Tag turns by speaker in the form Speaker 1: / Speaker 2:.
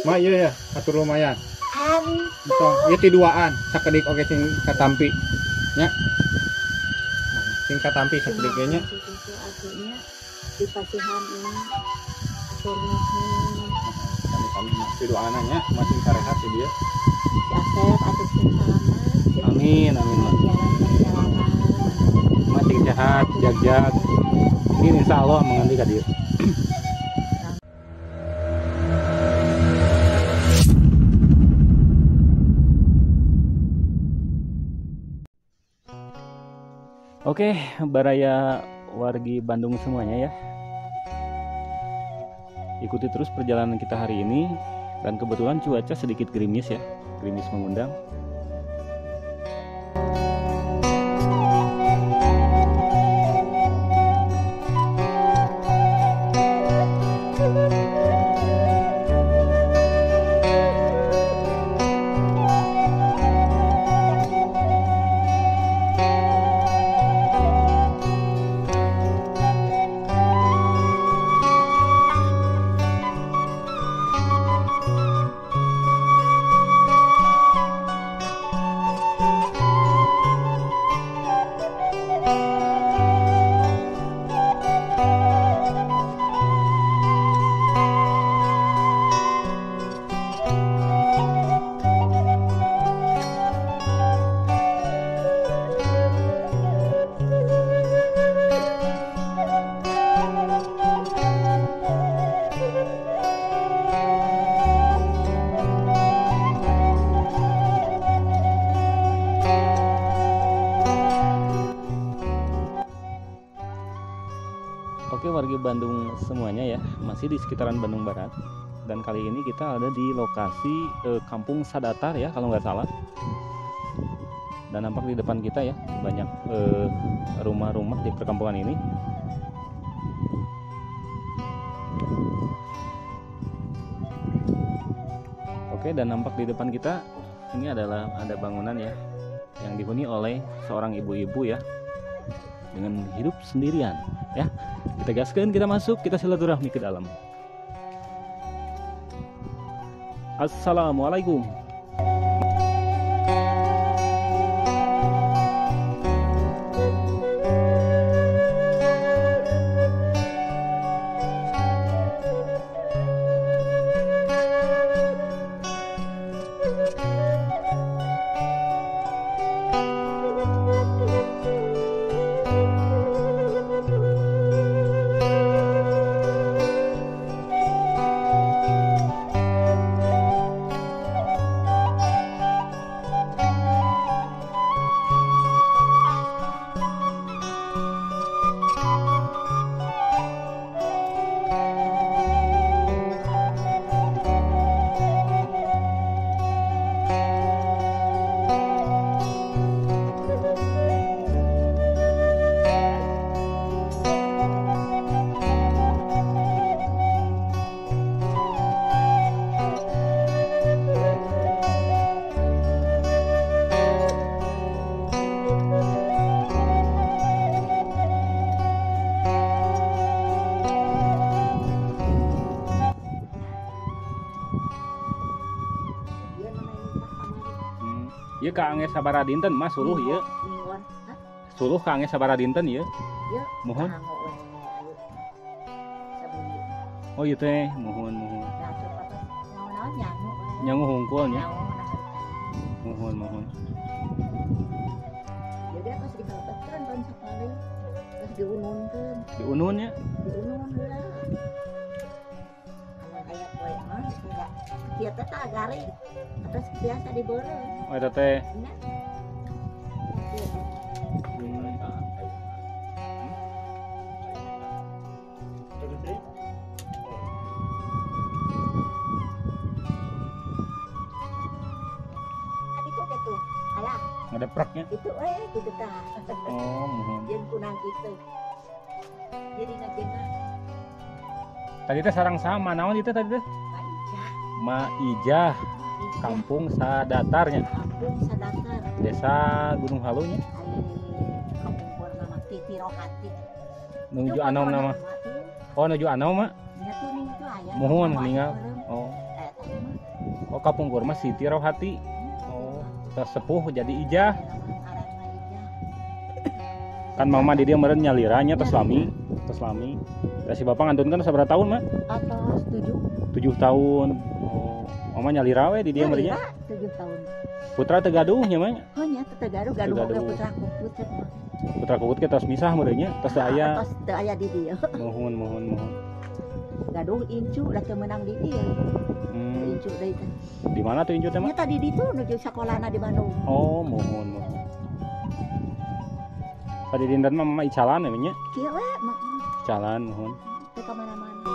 Speaker 1: Ma iya ya, atur lumayan. Entong, ieu ti duaan, sakedik oge sing katampi. Nya. Sing katampi sakedik ge nya.
Speaker 2: Di pasihan mah atur nuhun.
Speaker 1: Sami-sami mah ti duaana nya, masing sarehat di dieu.
Speaker 2: Asep atuh sing salamet.
Speaker 1: Amin, amin.
Speaker 2: Jalan perjalanan.
Speaker 1: Masing sehat, jag-jag. Ini insya Allah mengandi ka dieu. Oke, baraya wargi Bandung semuanya ya. Ikuti terus perjalanan kita hari ini. Dan kebetulan cuaca sedikit gerimis ya, gerimis mengundang. Oke warga Bandung semuanya ya, masih di sekitaran Bandung Barat. Dan kali ini kita ada di lokasi Kampung Sadatar ya kalau nggak salah. Dan nampak di depan kita ya banyak rumah-rumah di perkampungan ini. Oke, dan nampak di depan kita ini adalah ada bangunan ya yang dihuni oleh seorang ibu-ibu ya, dengan hidup sendirian ya. Kita gaskan, kita masuk, kita silaturahmi ke dalam. Assalamualaikum. Ieu ka angge sabaraha dinten mah suluh ieu. Suluh ka angge sabaraha dinten ieu. Muhun. Oh ieu teh muhun muhun. Nyangu hungkul nya. Muhun muhun.
Speaker 2: Jadi tos dikalebetkeun tahun sakali. Tos diununkeun.
Speaker 1: Diunun nya?
Speaker 2: Diunun heula. Amun aya poe mah enggak. Kieu teh tah garing. Atos biasa dibeureum.
Speaker 1: Oh eta teh.
Speaker 2: Itu gitu. Alah.
Speaker 1: Ngadepraknya.
Speaker 2: Itu gitu tah.
Speaker 1: Oh, muhun.
Speaker 2: Jeung kunang kitu. Jadi ngajengah.
Speaker 1: Tadi teh sarang sama naon itu tadi teh?
Speaker 2: Maijah.
Speaker 1: Maijah. Kampung Sadatarnya.
Speaker 2: Kampung Sadatar.
Speaker 1: Desa Gunung Halunya.
Speaker 2: Kampung Purnama Titi Rohati.
Speaker 1: Nuju Anom nama. Oh, nuju Anom mah. Muhun ninggal. Oh. Oh, kapungkur mah Siti Rohati. Oh, tersepuh jadi Ijah.
Speaker 2: Ngaranna Ijah.
Speaker 1: Kan mama di dia meureun nyalira nya tos lami, tos lami. Da si bapak ngantunkeun sabaraha tahun, Mak?
Speaker 2: Atos 7.
Speaker 1: 7 tahun. Oh, mama nyalira we di dia meureun nya.
Speaker 2: 7 tahun.
Speaker 1: Putra teu gaduh nya mah.
Speaker 2: Oh nya teu gaduh, gaduh
Speaker 1: Teu
Speaker 2: oge
Speaker 1: gaduh.
Speaker 2: Putra kukut mah.
Speaker 1: Putra kukut kita tos misah meureun nya, tos teu aya.
Speaker 2: Atos teu aya di dieu.
Speaker 1: Muhun, muhun, muhun.
Speaker 2: Gaduh incu da teu meunang di dieu. Incu deui teh.
Speaker 1: Di mana tuh incu teh, Mak?
Speaker 2: Nya tadi di ditu nuju sakolana di Bandung.
Speaker 1: Oh, muhun, muhun. Tadi dinten mah mama icalan ya nya.
Speaker 2: Kieu we mah
Speaker 1: Icalan, muhun.
Speaker 2: Teu ka mana-mana.